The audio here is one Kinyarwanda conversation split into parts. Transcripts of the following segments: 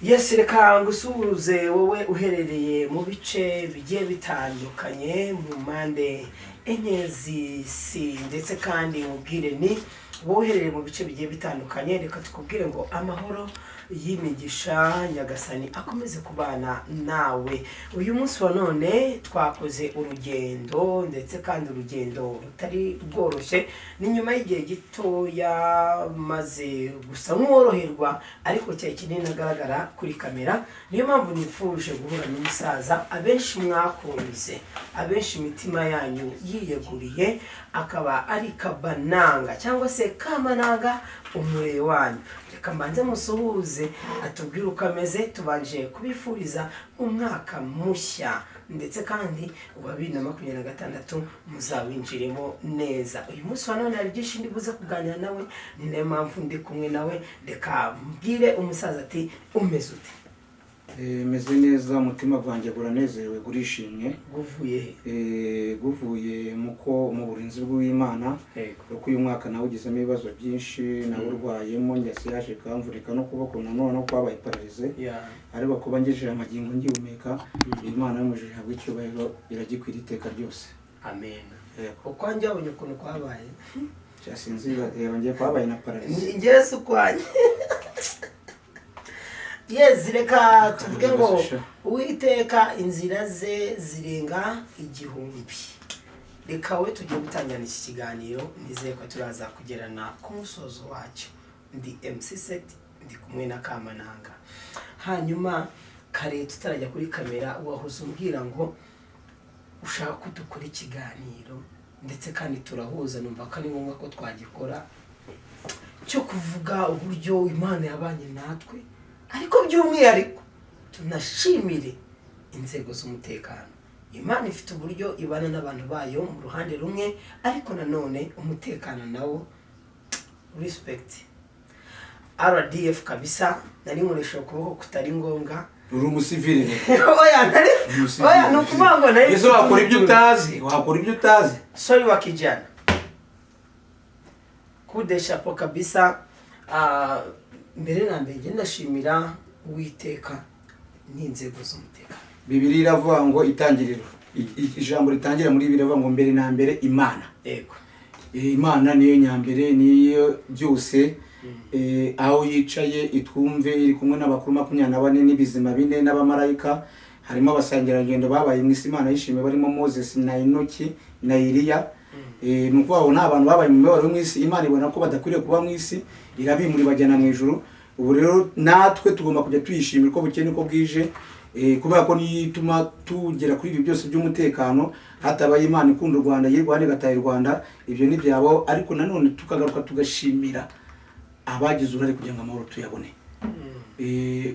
Yes, reka ngusuhuze wowe uherereye mu bice bigiye bitandukanye mu mpande enye z'isi, ndetse kandi mubwire ni wowe uherereye mu bice bigiye bitandukanye, reka tukubwire ngo amahoro y'imigisha Nyagasani akomeze kubana nawe. Uyu munsi wa none twakoze urugendo, ndetse kandi urugendo rutari rworoshye. Ni nyuma y'igihe gitoya maze gusa nk'uworoherwa, ariko cyari kinini agaragara kuri kamera. Niyo mpamvu nifuje guhura n'umusaza abenshi mwakunze, abenshi imitima yanyu yiyeguriye, akaba ari Kabananga cyangwa se Kamananga, umureye wanyu. Reka mbanze musuhuze, atubwire uko ameze. Tubanje kubifuriza umwaka mushya, ndetse kandi uwa 2026 muzawinjiremo neza. Uyu munsi wa none hari byinshi ndi buze kuganira nawe, ni nayo mpamvu ndi kumwe nawe. Reka mbwire umusaza ati: "Umeze ute?" Meze neza, umutima gwanjye guranezerewe, gurishimye. Guvuye he? Guvuye muko mu burinzi bw'Imana, kuko uyu mwaka nawugizemo ibibazo byinshi, nawurwayemo njyasi yaje kamvurika no kuboko, nanone no kwabaye paralysé, ariko kuba ngejeje amagingo ngihumeka, Imana yo mu ijuru ihabwa icyubahiro, iragikwira iteka ryose. Amen. Yego. Ukwanjye wabonye ukuntu kwabaye? Sinzi, reba ngiye kwabaye na paralysé. Njyewe si ukwanjye. Yes, reka tuvuge ngo Uwiteka inzira ze zirenga igihumbi. Reka we tugiye gutangirana iki kiganiro, nizeye ko turaza kugerana ku musozo wacyo. Ndi MC Set, ndi kumwe na Kamananga. Hanyuma kare tutarajya kuri kamera wahoze umbwira ngo ushaka ko dukora ikiganiro, ndetse kandi turahuza, numva ko ari ngombwa ko twagikora, cyo kuvuga uburyo Imana yabanye natwe, ariko by'umwihariko tunashimire inzego z'umutekano. Imana ifite uburyo ibana n'abantu bayo mu ruhande rumwe, ariko nanone umutekano nawo, respect RDF kabisa. Nari nkoresha ukuboko kutari ngombwa. Uri umusivili. Oya, nari, oya, ni ukuvuga ngo nari Ese wakora ibyo utazi? Wakora ibyo utazi? Sorry wa kijana, coup de chapeau kabisa. Mbere na mbere njye ndashimira Uwiteka n'inzego z'umutekano. Bibiliya iravuga ngo itangiriro, ijambo ritangira muri Bibiliya iravuga ngo mbere na mbere Imana. Imana niyo nyambere, niyo byose. Aho yicaye itwumve, iri kumwe n'abakuru 24 n'ibizima bine n'abamarayika. Harimo abasangirangendo babaye mu isi Imana yishimiye, barimo Moses na Enoki na Eliya. Ni ukuvuga ngo nta bantu babaye mu mibabaro yo mu isi, Imana ibona ko badakwiriye kuba mu isi, irabimura ibajyana mu ijuru. Ubu rero natwe tugomba kujya tuyishimira uko bukeye n'uko bwije, kubera ko niyo ituma tugera kuri ibi byose by'umutekano. Hatabaye Imana ikunda u Rwanda, yirwana igataha u Rwanda, ibyo ntibyabaho. Ariko nanone tukagaruka tugashimira abagize uruhare kugira ngo amahoro tuyabone.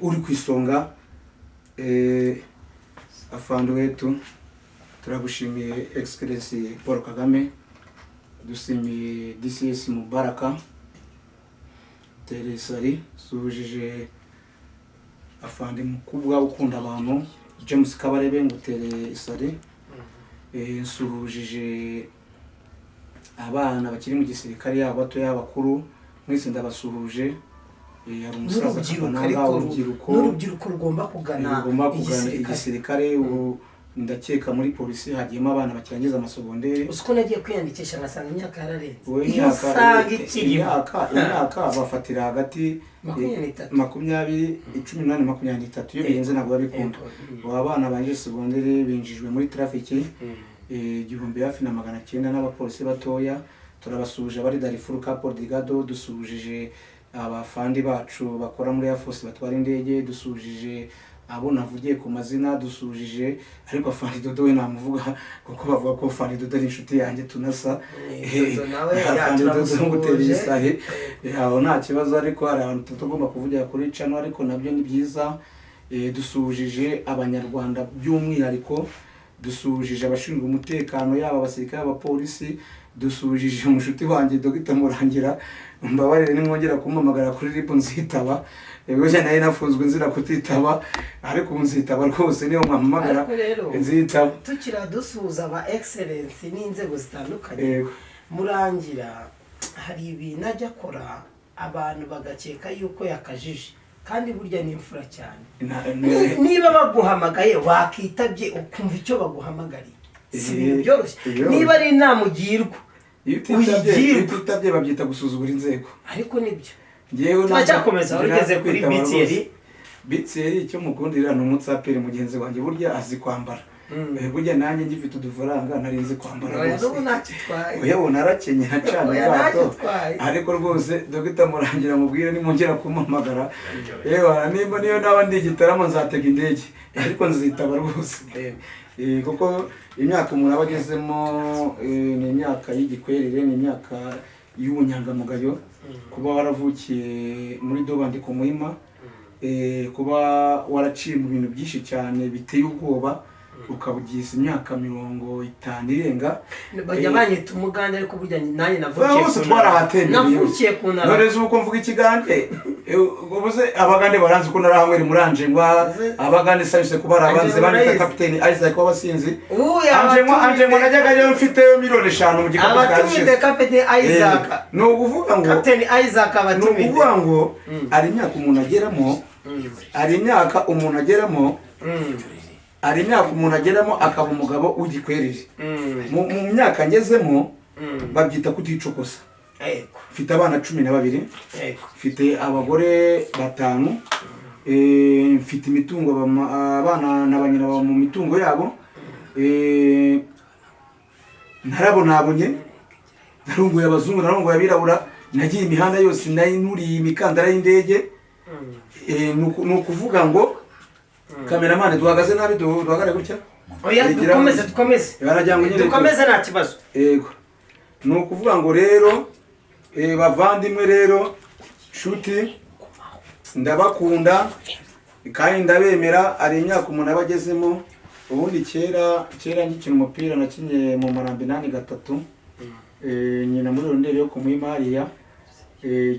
Uri ku isonga, afande wetu, turagushimiye Excellency Paul Kagame, dushimiye DCS Mubaraka Teresari, suhujije afande mukubwa ukunda abantu James Kabarebe, ngutereye isari. Nsuhujije abana bakiri mu gisirikare, yaba bato yaba bakuru, mwese ndabasuhuje. Hari umusaza N'urubyiruko. Kabananga, Ariko urubyiruko n'urubyiruko rugomba kugana rugomba kugana igisirikare. Igisirikare. Ubu ndakeka muri polisi hagiyemo abana bakirangiza amasogonderi. Uzi ko nagiye kwiyandikisha ngasanga imyaka yararenze? Wowe Iyo imyaka usanga ikirimo imyaka bafatira hagati 23. 20, 18, 23. Iyo birenze ntabwo biba bikunda. Yego. Ubu abana barangije segonderi binjijwe muri trafiki 1900 n'abapolisi batoya. Turabasuhuje abari Darifuru, Cabo Delgado. Dusuhujije abafandi bacu bakora muri Air Force batwara indege. Dusuhujije abo navugiye ku mazina, dusuhujije, ariko afandi Dodo we namuvuga kuko bavuga ko afandi Dodo ari inshuti yanjye, tunasa. Dodo nawe ya, Afandi Dodo turamusuhuje. ngutera isahe. Aho nta kibazo, ariko hari abantu tutagomba kuvugira kuri channel, ariko nabyo ni byiza. Dusuhujije Abanyarwanda, by'umwihariko dusuhujije abashinzwe umutekano, yaba abasirikare, abapolisi. Dusuhujije umushuti wanjye Dr Murangira. Mbabarire, nimwongera kumpamagara kuri RIB nzitaba. Burya nari nafunzwe nzira kutitaba, ariko ubu nzitaba rwose, niyo mwampamagara Ariko rero nzitaba. Tukira dusuhuza aba excellence n'inzego zitandukanye, Yego. Murangira hari ibintu ajya akora abantu bagakeka yuko yakajije. Kandi burya ni imfura cyane. Niba baguhamagaye wakitabye ukumva icyo baguhamagariye, si ibintu byoroshye. Niba ari inama ugirwa, Iyo utitabye babyita gusuzugura inzego. Ariko nibyo. Turacyakomeza, wari ugeze kuri BTL. BTL icyo mukundira ni umutsaperi mugenzi wanjye, burya azi kwambara. Burya nanjye ngifite udufaranga nari nzi kwambara rwose. Oya, narakenye nacanye ubwato. Ariko rwose Dr. Murangira mubwire nimongera kumpamagara. Ewa nimba niyo naba ndi igitaramo nzatega indege, ariko nzitaba rwose. Kuko imyaka umuntu aba agezemo ni imyaka y'igikwerere, ni imyaka y'ubunyangamugayo. Kuba waravukiye muri Dobandi ku Muhima, kuba waraciye mu bintu byinshi cyane biteye ubwoba, ukabugiza imyaka 50 irenga. Bajya banyita umugande, ariko burya nanjye navukiye ku ntara. None se uko mvuga ikigande, ubuze abagande baranzi ko narahanywera muranje ngwa abagande sabise kuba arabanze banyita kapiteni Isaac w'abasinzi. Anje ngo najyaga yo mfite miliyoni 5 mu gikapu cyanjye. Abatumide kapiteni Isaac. Ni ukuvuga ngo kapiteni Isaac abatumide. Ni ukuvuga ngo ari imyaka umuntu ageramo, ari imyaka umuntu ageramo, ari imyaka umuntu ageramo akaba umugabo w'igikwerere. Mu myaka ngezemo babyita kuticokoza. Mfite abana 12, mfite abagore 5, mfite imitungo, abana na banyina mu mitungo yabo. Narabonabonye, narongoye abazungu, narongoye abirabura, nagiye imihanda yose, nuriye imikandara y'indege. Ni ukuvuga ngo kameramani duhagaze nabi, duhagare gutya. Oya, dukomeze dukomeze nta kibazo. Yego, ni ukuvuga ngo rero bavandimwe, rero nshuti, ndabakunda kandi ndabemera. Ari imyaka umuntu aba agezemo. Ubundi kera ngikina umupira nakinye mu Marambi 83, nyina muri ronderi yo ku Muhima hariya.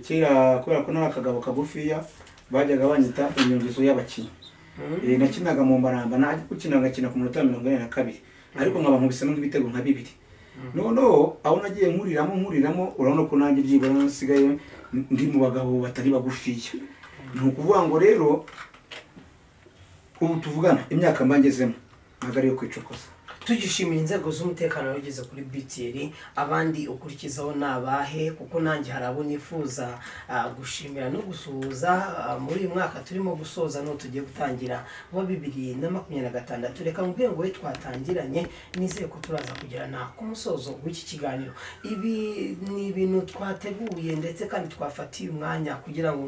Kera kubera ko nari akagabo kagufiya bajyaga banyita inyongezo y'abakinnyi. Nakinaga mu Maramba, najya gukina ngakina ku munota 42, ariko nkaba nkubisemo nk'ibitego nka 2. Noneho aho nagiye nkuriramo, urabona ko nanjye byibura nsigaye ndi mu bagabo batari bagufiya. Ni ukuvuga ngo rero ubu tuvugana imyaka mba ngezemo ntabwo ariyo kwicokoza. Tugishimira inzego z'umutekano wageze kuri BTL, abandi ukurikizaho nabahe? Kuko nanjye hari abo nifuza gushimira no gusuhuza muri uyu mwaka turimo gusoza no tugiye gutangira wa 2026. Reka mubwire ngo we twatangiranye, nizeye ko turaza kugirana ku musozo w'iki kiganiro. Ibi ni ibintu twateguye ndetse kandi twafatiye umwanya kugira ngo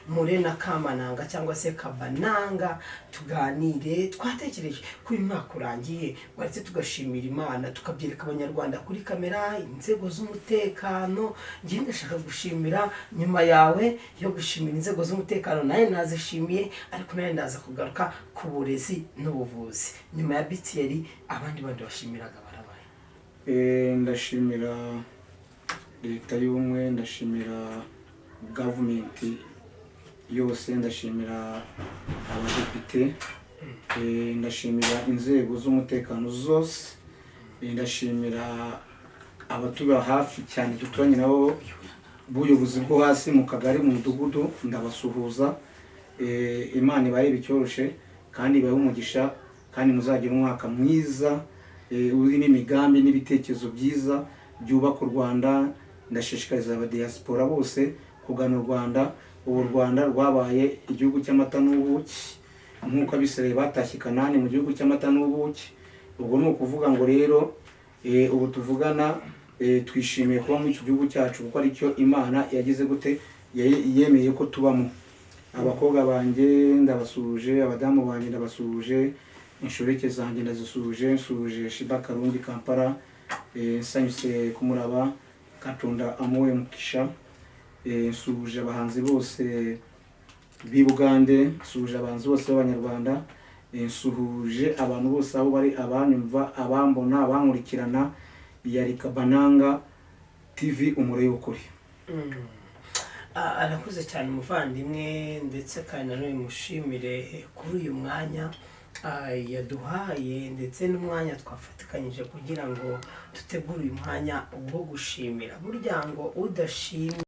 nkure na Kamananga cyangwa se Kabananga tuganire. Twatekereje ko uyu mwaka urangiye, ndetse tugashimira Imana, tukabyereka abanyarwanda kuri kamera, inzego z'umutekano. Ngiye ndashaka gushimira nyuma yawe yo gushimira inzego z'umutekano, nawe nazishimiye, ariko nawe ndaza kugaruka ku burezi n'ubuvuzi. Nyuma ya BTL abandi bandi bashimiraga barabaye. Ndashimira leta y'ubumwe, ndashimira gavumenti yose, ndashimira abadepite, ndashimira inzego z'umutekano zose, ndashimira abatuba hafi cyane duturanye nabo b'ubuyobozi bwo hasi mu kagari, mu mudugudu, ndabasuhuza. Imana ibarebe icyoroshe kandi ibahe umugisha, kandi muzagira umwaka mwiza urimo imigambi n'ibitekerezo byiza byubaka u Rwanda. Ndashishikariza abadiaspora bose kugana u Rwanda. Ubu u Rwanda rwabaye igihugu cy'amata n'ubuki, nk'uko Abisirayeli batashye Kanani mu gihugu cy'amata n'ubuki. Ubwo ni ukuvuga ngo rero ubu tuvugana twishimiye kuba muri iki gihugu cyacu, kuko aricyo Imana yagize gute, yemeye ko tubamo. Abakobwa banjye ndabasuhuje, abadamu banjye ndabasuhuje, inshoreke zanjye ndazisuhuje, nsuhuje Shiba Karundi Kampala, nsanyuse kumuraba Katonda amuwe mukisha, nsuhuje abahanzi bose b'i Bugande, nsuhuje abahanzi bose b'Abanyarwanda, nsuhuje abantu bose aho bari, abanyumva, abambona, abankurikirana. Yari Kabananga TV, umure w'ukuri. Arakuze cyane umuvandimwe, ndetse kandi nanone mushimire kuri uyu mwanya yaduhaye, ndetse n'umwanya twafatikanyije kugira ngo dutegure uyu mwanya wo gushimira. Burya ngo udashimye